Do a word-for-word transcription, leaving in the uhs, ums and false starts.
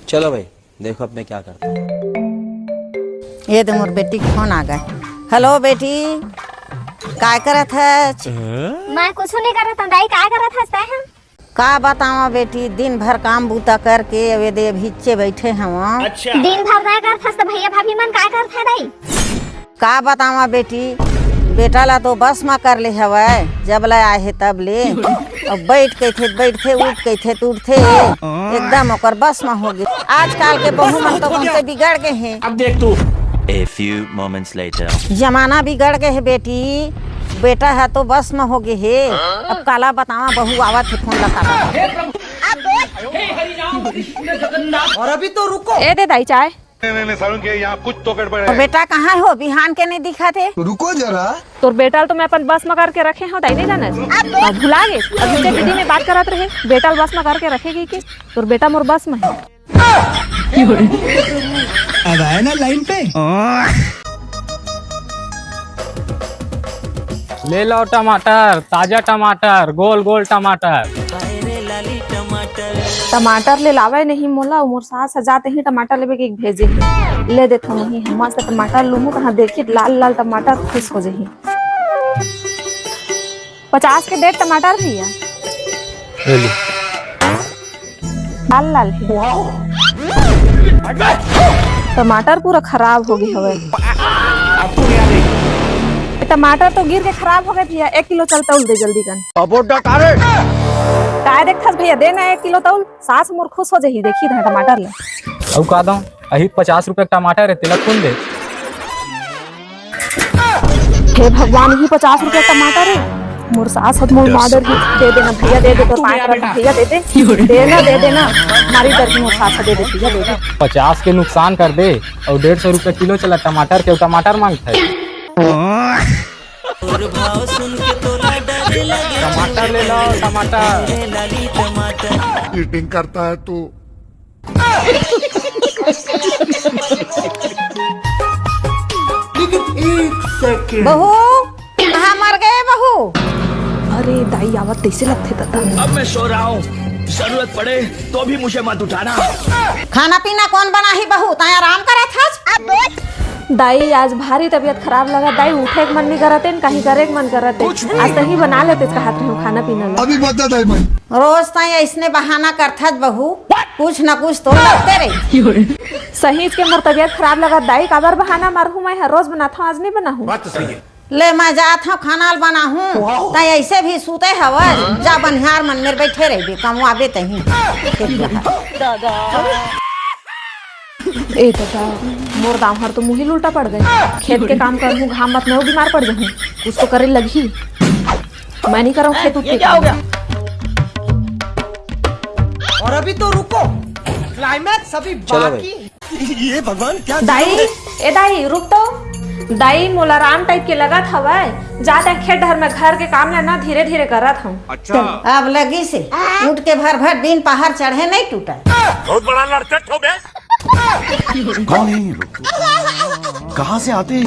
चलो भाई, देखो अब मैं क्या करता हूँ। ये दे, मोर बेटी के फोन आ गए। हेलो बेटी, काय करत हच? मैं कुछ नहीं करत हूँ दाई, काय करत हस तैं ह? का बतावा बेटी, दिन भर काम बूता करके अब ये दे अभिच्चे बैठे हवा। दिन भर तैं करत हस त भैया भाभी मन काय करत हे दाई? का बतावा बेटी, बेटा ला तो बस म कर ले हवय, जब ले आए हे तब ले। अब बैठ कहिथे त बैठथे, उठ कहिथे त उठथे, एकदम ओकर बस म हो गे। आजकल के बहू मन तो बहुते बिगड़ गे हे। अब देख तू। A few moments later. जमाना बिगड़ गे हे बेटी, बेटा ह तो बस म हो गे हे। अब काला बतावा, बहू आवत हे, फोन लगा। और अभी तो रुको। ए दे दाई चाय। नहीं, नहीं, नहीं, सारुण के यहाँ कुछ तो गड़बड़ और है। बेटा कहाँ हो? बिहान के नहीं दिखत हे। रुको जरा। तोर बेटा ल तो मैं अपन बस म करके रखे हूँ, दाई नहीं जानस? अब भुला गे। अभी से दीदी में बात करत रहे, बेटा ल बस म करके रखे गे के। तोर बेटा मोर बस म हे। अब आए ना लाइन पे। ले लो टमाटर, ताजा टमाटर, गोल गोल टमाटर। टमाटर ले लावे नहीं मोला, मोर सास ह जाते ही टमाटर लेबे के भेजे हे। ले देथो नहीं, हम मस्त टमाटर लूहूं, तहां देखी लाल लाल टमाटर, खुश हो जही। पचास के डेढ़ टमाटर भैया। ले ली। लाल लाल हे। टमाटर पूरा खराब हो गे हवय। टमाटर तो गिर के खराब हो गे भैया, एक किलो चल तौल दे जल्दी कन। अबो डकारे। काय देखथस भैया, दे ना एक किलो तौल, सास मोर खुश हो जही, देखी धा टमाटर ले। अउ का दऊं? अही पचास रुपया के टमाटर हे, तेला कौन दे? हे भगवान, ही पचास रुपया टमाटर हे। मोर सास ह मोर मार डरही। दे देना भैया, दे दे, तोर पाँच रुपया भैया, दे दे। दे ना, दे देना। मारी डरही मोर सास ह, दे दे भैया, दे दे। पचास के नुकसान कर दे अउ डेढ़ सौ रुपया किलो चला टमाटर के, अउ टमाटर मांगत हे। टमाटर ले लो, टमाटर। चीटिंग करता है तू। लेकिन एक सेकंड। बहू, कहाँ मर गए बहू? अरे दाई, आवत तैसे लगथे दादा। अब मैं सो रहा हूँ, जरूरत पड़े तो भी मुझे मत उठाना। खाना पीना कौन बनाही बहू? तैं आराम करत हस? दाई, आज भारी तबीयत खराब लगत दाई, उठे के मन नहीं करत हे, कहीं करे के मन करत हे। आज तहीं बना लेते कहत रहे हो खाना पीना ला। अभी बता दाई मन। रोज तैं ऐसने बहाना करथस बहू, कुछ ना कुछ तो लगते रही। सहीच के मोर तबीयत खराब लगत दाई, काबर बहाना मारहूं मैं ह, रोज बनाथो, आज नहीं बनाहूं। बात तो सही है। ले मैं जात हूँ खाना ल बनाहूं, तैं ऐसे भी सूते हवस, जा बनिहार मन मेर बैठे रहिबे, कमवाबे तहीं। ए दादा, मोर दांव हर तो मुही ल उल्टा पड़ गए। खेत के काम करहूं, घाम मत में बीमार पड़ जाहूं। कुछ तो करे लगही। मैं नहीं करहूं खेत उत के काम। और अभी तो रुको, क्लाइमैक्स अभी चलो भाई। बाकी। ये भगवान क्या दाई, ए दाई, रुक तो। दाई, मोला आराम टाइप के लगत हवय। जा तैं खेत डहर में घर के काम ल ना धीरे धीरे करत हूँ। अच्छा। अब लगी से उठ के भर भर दिन पहाड़ चढ़े नहीं टूटा। बहुत बड़ा लड़ते ठोबे। कौन है ये लोग? कहाँ से आते हैं?